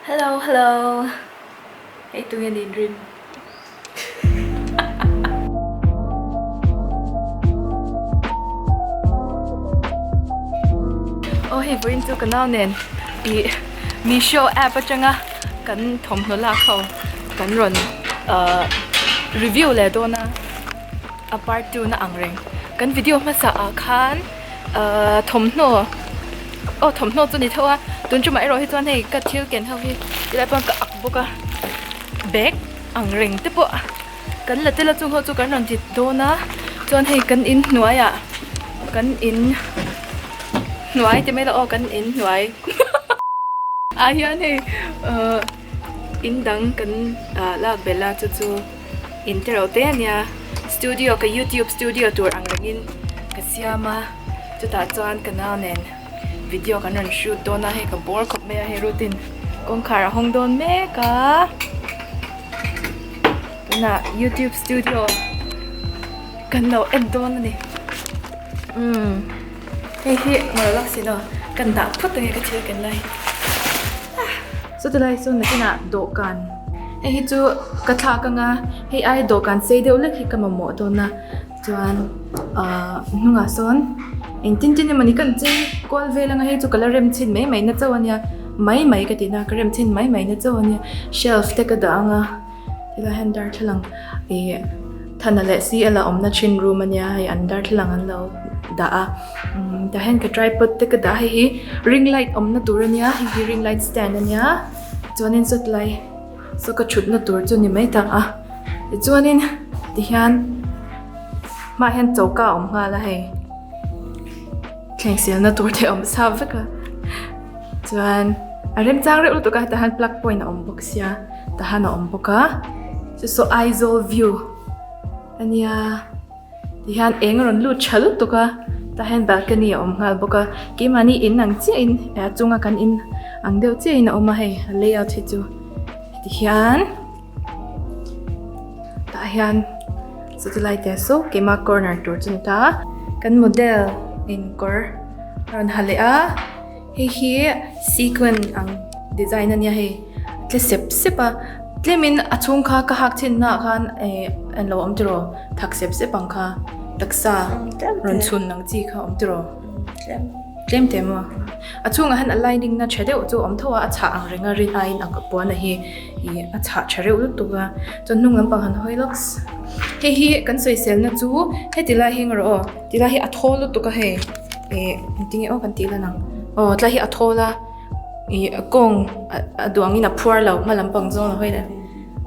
Hello hello hei tunge nin rin Aw hei vawiin chu ka nau nen ih Meesho app atanga kan thawmhnaw lak ho kan rawn ahh review leh dawn a a part 2 na ang reng kan video hmasa ah khan ahh thawmhnaw aw thawmhnaw chu ni tho a tun tumah erawh hi chuan hei ka thil ken ho hi tilai pawh ka ak bawk a bag ang reng te pawh kan la tel a chung ho chu kan rawn ti dawn a chuan hei kan in hnuaiah kan in hnuai ti mai la aw kan in hnuai ah hian hei ahh in dang kan ah lak belh a chu chu. In te reuh te ania studio ka youtube studio tur ang rengin ka siam a chutah chuan ka nau nen video kan rawn shoot dawn a hei ka bawr khawp mai a hei routine kawngkhar a hawng dawn mek a tunah youtube studio kan lo en dawn a ni umm hei hi mawlawk si lo kan dah phawt ange ka thil ken lai Chutilai chu nakinah dawhkan hei hi chu ka thlak anga hei ai dawhkan sei deuh lek hi ka mamawh dawn a chuan ahh hnungah sawn engtin tin emawni ka inchei kual vel anga hei chu ka la rem chhin mai mai na chauh ania mai mai ka tihna ka rem chhin mai mai na chauh ania shelf te ka dah anga tilai hian darthlalang ih thana leh si a la awmna thin room ania hei an darthlalang an lo dah a umm tah hian ka tripod te ka dah a hei hi ring light awmna tur ania hei hi ring light stand ania chuanin sawtlai saw ka thutna tur chu ni mai tak a tichuanin tihian hmaah hian choka a awm nghal a hei thleng selna tur te a awm sa vek a chuan a remchang reuh lutuk a tah hian plug point a awm bawk sia tah hian a awm bawk a chu saw Aizawl view ania. Tihian eng a rawn lut tha lutuk a, tah hian balcony a awm nghal bawk a, keimahni in ang chiahin a chunga kan in ang deuh chiahin a awm a hei a layout hi chu tihian tah hian chuti lai te saw keimah corner tur chu a ni ta a, kan model in kawr a rawn ha leh a hei hi sequin ang design a nia hei a tle sep sep a tlemin a chhung kha ka hak chhin naah khan eh an lo awm tiraw thak sep sep ang kha taksa rawn chhun ang chi kha awm tiraw tlem te maw a chhungah hian a lining na tha deuh chu a awm tho a a chhah ang reng a rin aiin a puan a hi ih a chhah tha reuh lutuk a chuan hnung lampang han hawi lawk hei hi kan sawisel na chu heti lai hi eng rawh aw ti lai hi a thawl lutuk a hei ih engtin nge aw kan tih lan ang aw tlai hi a thawl a. Ih a kawng a duangin a phuar lo hma lampang zawng a hawi leh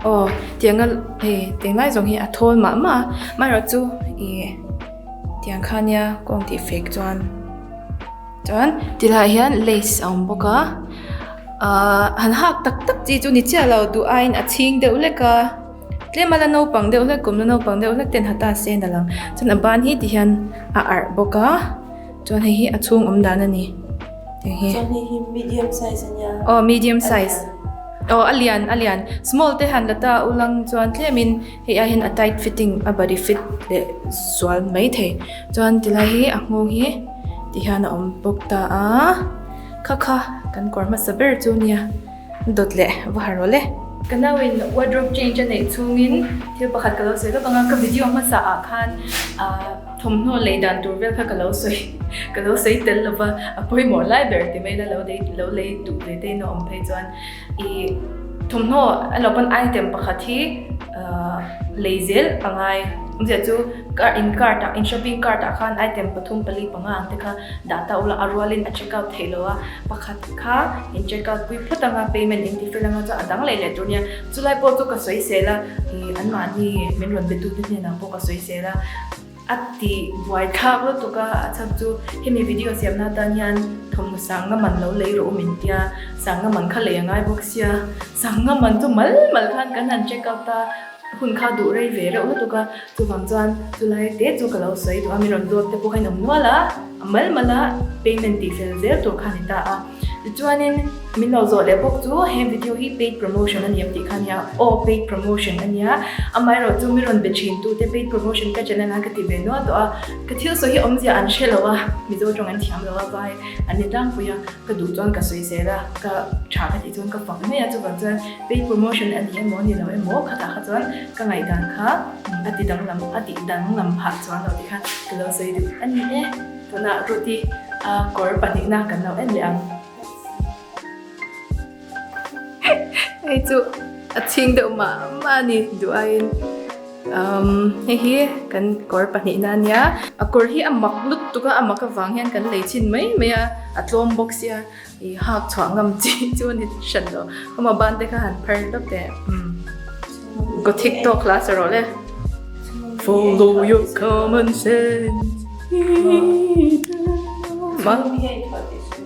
aw tianga hei tiang lai zawng hi a thawl mah mah a amaherawhchu ih tiang kha nia kawng tih fek chuan chuan ti laiah hian lace a awm bawk a ahh han hak tak tak chi chu ni chiah lo duh aiin a chhing deuh hlek a tlem a la naupang deuh hlek kum la naupang deuh hlek ten ha ta se a lang chuan a ban hi ti hian a arh bawk a. Chuan hei hi a chhung awm dan a ni. Hei hi. Chuan hei hi medium size a nia. Aw medium size. Aw a lian a lian. Small te han la ta ulang chuan tlemin hei ai hian a tight fitting a body fit leh zual mai thei. Chuan tilai hi a nghawng hi ti hian a awm bawk ta a. Kha kha kan kawr hmasa ber chu nia. Dawt leh va ha rawh le. Ka nauin wardrobe change a neih chhungin thil pakhat ka lo sawi lawk ang a, ka video hmasa ah khan ah thawmhnaw lei dan tur vel kha ka lo sawi ka lo sawi tel lo va, a pawimawh lai ber ti mai la lo lei lo lei duh ve te in a awm phei chuan ih thawmhnaw a lo pawn item pakhat hi ah lei zel a ngai awmzia chu car in cart ah in shopping cart ah khan item pathum pali panga ang te kha dah ta ula a rualin a check out theih lo a pakhat kha in check out pui phawt anga payment in ti fel anga chuan a dang leh leh tur nia chulai pawh chu ka sawi sel a ih anmahni min rawn be tu te hnenah pawh ka sawi sel a a ti buai thlak lutuk a a chhan chu hemi video siam na atan hian thawmhnaw sanga man lo lei rawh u min tia sanga man kha lei a ngai bawk sia sanga man chu mal mal khan kan han check out a hun kha duh rei ve reuh lutuk a chuvang chuan chulai te chu ka lo sawi duh a min rawn zawt te pawh kha in awm nual a. A mal mal a payment tih fel zel tur kha a ni ta a. Tichuanin min lo zawh leh bawk chu he video hi paid promotion a ni em tih kha a nia, aw paid promotion a nia, amaherawh chu mi rawn be thin tute paid promotion ka channel a ka ti ve nual tawh a, ka thil sawi hi awmzia an hre lo a, Mizo tawng an thiam lo a vai an ni tlangpui a, ka duh chuan ka sawi zel a, ka tha ka tih chuan ka fak mai a, chuvang chuan paid promotion a ni emaw ni lo emaw khatah kha chuan ka ngaihdan kha a ti danglam a tih danglam phah chuan lo tih kha ka lo sawi duh a ni e. Tunah Ruth-i a kawr pahnihna kan lo en leh ang. Hei chu a chhing deuh mah mah a ni duh aiin. Umm hei hi kan kawr pahnihna a nia. A kawr hi a mak lutuk a, a mak avang hian kan lei chhin mai mai a, a tlawm bawk sia ih hak chhuah ngam chi chu a ni hran lo. Khawma ban te kha han phar lawk teh. Umm Gothic tawk hla sa rawh le. Follow your common sense.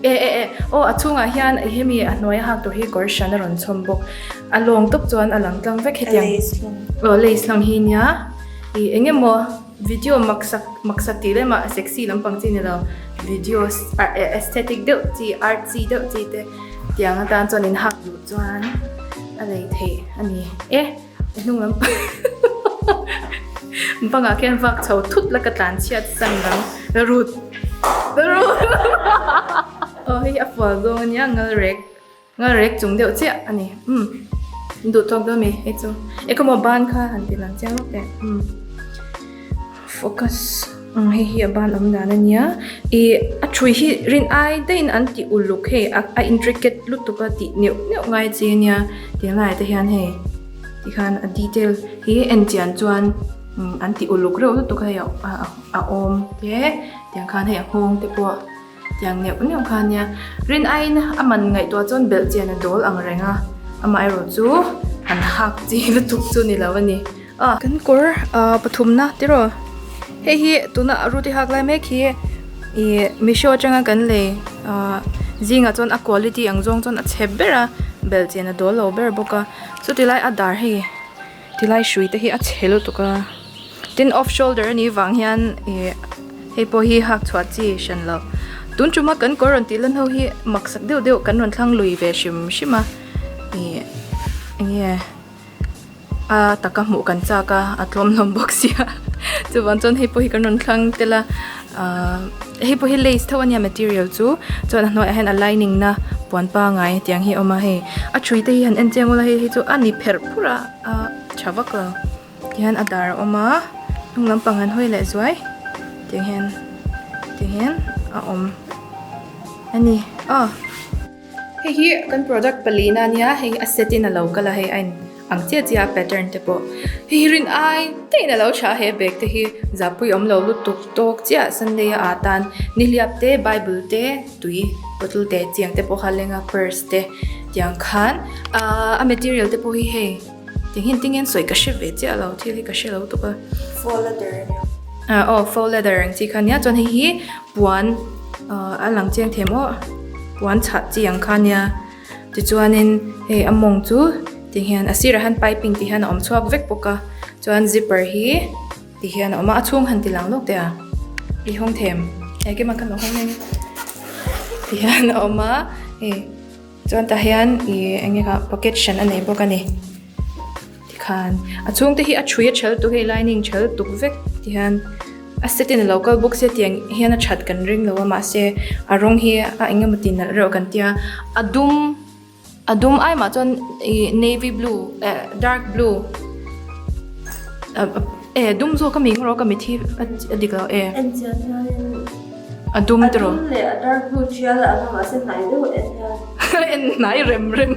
E e e aw a chhungah hian hemi a hnuai a hak tur hi kawr hran a rawn chhawm bawk a lawng tawp chuan a lang tlang vek hetiang aw lace hlawm hi nia ih eng emaw video maksak maksak tih lem ah sexy lampang chi ni lo video aesthetic deuh chi artsy deuh chi te tiang atan chuan in hak duh chuan a lei theih a ni e. A hnung lam bangah khian vak chho thut la ka tlan chhiat san ang la rut la rut aw hei a fual zawng a nia ngal rek ngal rek chung deuh chiah a ni umm duh tawk dawn mi hei chu e ka maw ban kha han ti lang chiang lawk teh umm focus umm hei hi a ban awm dan a nia ih a thui hi rin ai daihin an ti uluk hei a intricate lutuk a tih neuh neuh ngai chi a nia tih laiah te hian hei tikhan a detail hi en chian chuan an ti uluk reuh lutuk a hei a awm te tiang khan hei a nghawng te pawh tiang neuh neuh kha a nia rin aiin a man ngaihtuah chuan belh chian a dawl ang reng a amaherawh chu an hak chi lutuk chu ni lo a ni. A kan kawr ah pathumna tiraw hei hi tuna ruti hak lai mek hi ih Meesho atanga kan lei ah zingah chuan a quality ang zawng chuan a chhe ber a bel chen a dawl lo ber bawk a chuti lai a dar hei tilai hrui te hi a chhe lutuk a tin off shoulder anih vang hian ih hei pawh hi hak chhuah chi hran lo tun tuma kan kawr rawn tih lan ho hi maksak deuh deuh kan rawn thlang lui ve hrim hrim a ih enge. A taka hmuh kan chak a, a tlawm hlawm bawk sia chuvang chuan hei pawh hi kan rawn thlang tel a ahh hei pawh hi lace tho ania material chu chuan a hnuaiah hian a lining na puan pangai tiang hi a awm a hei a thui te hi han en chiang ula hei hi chu a ni pherh phurh a a tha vak lo tihian a dar a awm a hnung lampang han hawi leh zuai tiang hian tiang hian a awm a ni aw. Hei hi kan product palina ania hei hi a set in alo kal a hei a in ang chiah chiah a pattern te pawh hei hi rin ai daih in alo tha a he bag te hi zahpui awm lo lutuk tawk chiah sunday a ah tan nihliap te bible te tui bottle te chiang te pawh kha leng a purse te tiang khan ahh a material te pawh hi hei tiang hian tinge an sawi ka hre ve chiah lo thil hi ka hre lo tuk a faux leather ania ah aw faux leather ang chi kha ania chuan hei hi puan ahh a lang chiang thei maw puan chhah chi ang kha ania tichuanin hei a mawng chu ti hian a sirah hian piping ti hian a awm chhuak vek bawk a chuan zipper hi ti hian a awm a a chhung han ti lang lawk teh a i hawng them engkim ah khan a hawng mai ti hian a awm a hei chuan tah hian ih eng nge kha pocket hran a nei bawk a ni tikhan a chhung te hi a thui a chhel tuk hei lining chhel tuk vek ti hian a set in alo kal bawk sia tiang hian a that kan ring lo a mahse a rawng hi a eng emaw ti nalh reuh kan tia a dum a dum ai mah chuan ih navy blue eh dark blue eh dum zawk a mi rawh ka mit hi a dik lo e a dum tiraw a dum leh a dark blue tial a ang a mahse hnai deuh en hian en hnai rem rem.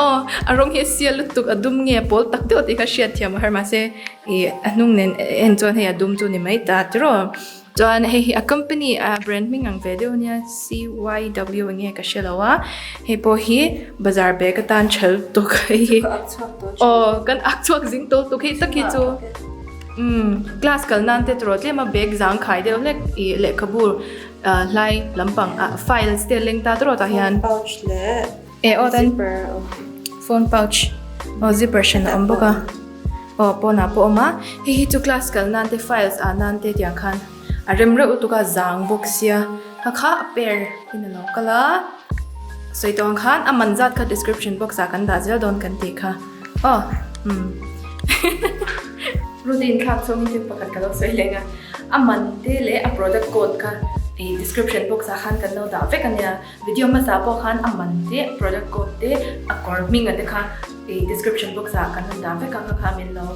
Aw a rawng hi a sial lutuk a dum nge pawl tak deuh tih kha hriat thiam a har mahse ih a hnung nen en chuan hei a dum chu ni mai ta tiraw chuan hei hi a company a brand hming ang ve deuh ania C_Y_W eng nge ka hre lo a hei pawh hi bazar bag atan tha lutuk hei hi aw kan ak chhuak zing tawh lutuk hei tak hi chu umm class kal nan te tiraw tlem a bag zang khai deuh hlek ih lehkhabu. Hlai lampang ah files te a leng ta tawrh tah hian Phone pouch leh eh aw tan zipper a awm. Phone pouch aw zipper hran a awm bawk a aw pawnah pawh a awm a hei hi chu class kal nan te files ah nan te tiang khan a rem reuh lutuk a zang bawk sia. Kha kha a pair in a lo kal a, sawi tawh ang khan a man zat kha description box ah kan dah zel dawn kan tih kha aw umm Routine thlak chhungin thil pakhat ka lo sawi leng a, a man te leh a product code kha ih description box ah khan kan lo dah vek a nia. Video hmasa pawh khan a man te, product code te, a kawr hming a te kha ih description box ah kan rawn dah vek a, kha kha min lo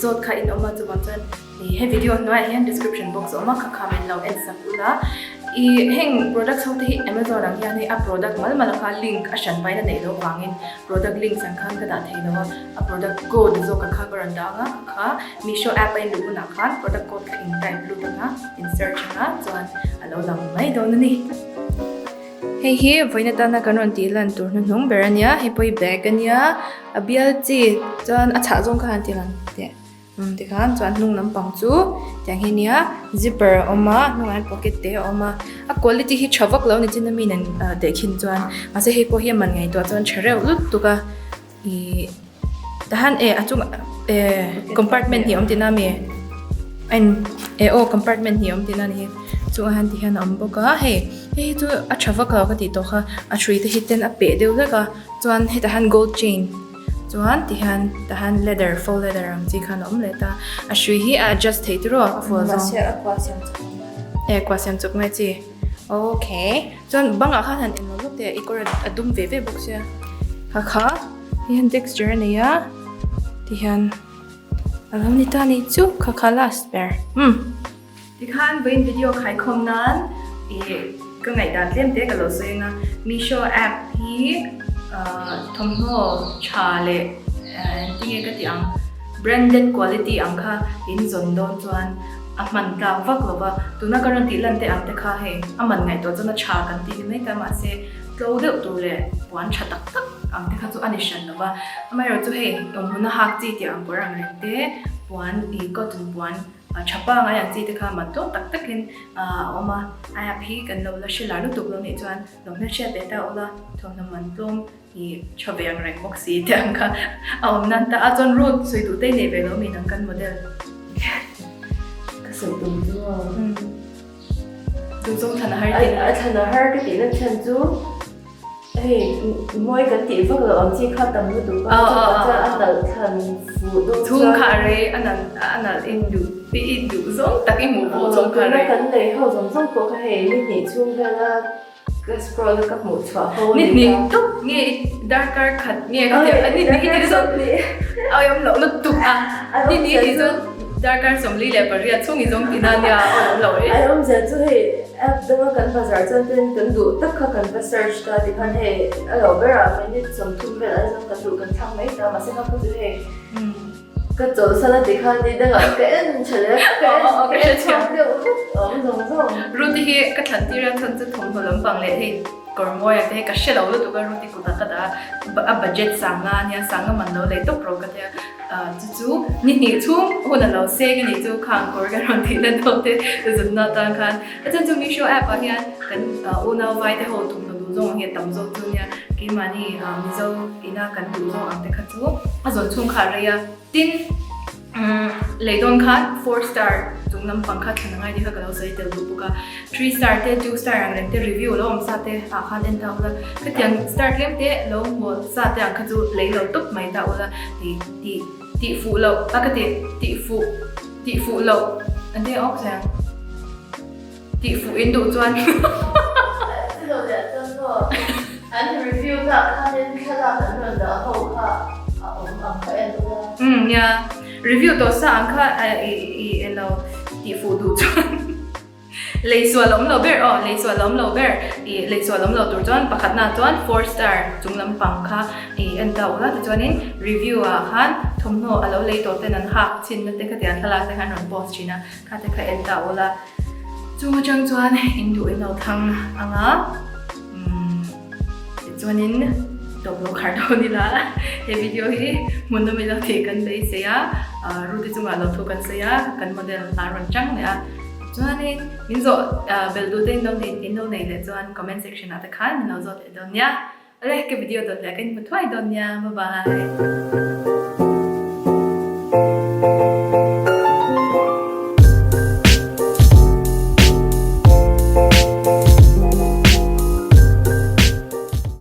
zawt kha in awm a, chuvang chuan ih he video hnuaiah hian description box a awm a, kha kha min lo en sak ula. Ih heng products ho te hi Amazon ang hian hei a product mal mal kha link a hran pain a neih loh vangin product links ang khan ka dah thei lo a, a product code zawk ang kha ka rawn dah ang a, kha kha Meesho app a in luh hunah khan product code kha in type lut ang a, in search ang a chuan a lo lang mai dawn a ni. Hei hi vawiin atana kan rawn tih lan tur hnuhnung ber a nia, hei pawh hi bag a nia, a bial chi chuan a chhah zawng kha han ti lang teh umm tikhan chuan hnung lampang chu tiang hi a nia zipper a awm a hnungah hian pocket te a awm a, a quality hi tha vak lo ni chin a mi nen tehkhin chuan mahse hei pawh hi a man ngaihtuah chuan tha reuh lutuk a ih tahan e a chungah e compartment hi a awm tihna ami a in e aw compartment hi a awm tihna a ni hi chungah hian ti hian a awm bawk a hei hei hi chu a tha vak lo ka tih tawh kha a hrui te hi ten a peh deuh hlek a chuan hetah hian gold chain chuan ti hian tah hian leather faux leather ang chi khan a awm leh ta a hrui hi a adjust thei tiraw a fual zawng e kua siam chawp ngai chi okay. Chuan bangah khan han en lo lawk teh a, i kawr a dum ve ve bawk sia. Kha kha hei hian texture a nei a, tihian a lo ni ta a nih chu, kha kha last ber umm. Tikhan vawiin video khaikhawm nan ih ka ngaihdan tlem te ka lo sawi ang a, Meesho app hi ahh thawmhnaw tha leh engtinge ka tih ang branded quality ang kha in zawn dawn chuan A hman tlak vak lo va, tuna ka rawn tih lan teh ang te kha hei a man ngaihtuah chuan a tha kan tih ni mai ta mahse tlo deuh tur leh puan tha tak tak ang te kha chu a ni hran lo va, amaherawhchu hei awmhmun a hak chi tih ang kawr ang reng te puan ih cotton puan tha pangai ang chi te kha man tlawm tak takin a awm a, a app hi kan lo la hre lar lutuk lo nih chuan lo hmelhriat ve ta ula thawmhnaw man tlawm I tha ve ang reng bawk si tih ang kha a awm nan ta a, chuan road sawi duh te i nei ve lo mi nang kan model. Ka sawi tum chu a. Duh zawng thlan a har tih na. A thlan a har ka tih na chhan chu hei mawi kan tih vak loh ang chi kha tam lutuk a, chutah chuan a nalh thlan fuh dawn chuan. Chhung kha a rei a nalh a nalh in duh i duh zawng tak i hmuh pawh chhung kha a rei. Tuna kan lei ho zawng zawng pawh kha hei ni hnih chhung vela Ka scroll a ka hmuh chhuah ho ni ta. Ni hnih tuk nge i darkar khat nge ka ti a ni hnih hi ti zawng a awm loh lutuk a ni hnih hi ti zawng darkar 48 chhung i zawng tihna nia a awm loh e. An awmzia chu hei app danga kan bazar chuan ten kan duh tak kha kan va search ta tikhan hei a lo berah minute 30 vel ai zawng kan duh kan thlang mai ta mahse kha chu hei Ka chawlhsan a ti khan ni dangah ka en tha leh a, ka en ka en chhuak deuh vek awm zawng zawng. Ruti hi ka thlan tir a chhan chu thawmhnaw lampang leh hei kawr mawi ang te hi ka hre lo lutuk a Ruti kutah ka dah a, a budget sanga ania sanga man lo lei tawp rawh ka tia chu chu ni hnih chhung hun a lo seng a nih chu khang kawr ka rawn tih na deuh te zunna atan khan a chhan chu Meesho app ah hian kan unau vai te ho thawmhnaw duh zawng ang hi a tam zawk chu nia keimahni Mizo ina kan duh zawng ang te kha chu a zawn chhung kha a rei a, tin lei dawn khan four star chung lampang kha thlen angai tih kha ka lo sawi tel duh bawk a, three star te two star ang reng te review lo awm sa te ah khan en ta ula, khatiang star tlem te lo hmu sa te ang kha chu lei lo tawp mai ta ula tih tih tih fuh loh a ka ti tih fuh tih fuh loh an ti awk chiang. Tih fuh in duh chuan. Chilo leh chuan maw an review na ah khanin thlalak an rawn dah ho kha a awm ang kha en ula. Umm nia review tawh sa ang kha i i elo tih fuh duh chuan lei sual awm lo ber aw lei sual awm lo ber i lei sual awm lo tur chuan pakhat na chuan four star chung lampang kha i en ta ula tichuanin review ah khan thawmhnaw alo lei tawh ten an hak chhin na te khatiang thlalak te khan rawn post thin a kha te kha en ta ula. Chung atang chuan in duh in lo thang ang a, umm tichuanin tawp lo khar dawn ila he video hi hmuhnawm ilo tih kan beisei a, Ruti chungah lo thu kan sawi a, kan model a rawn chang leh a, tichuanin min zawh belh duh te in lo nei leh chuan comment section ah te khan min lo zawt leh dawn nia. Awle ka video dawt leh ka inhmu thuai dawn nia, bye bye.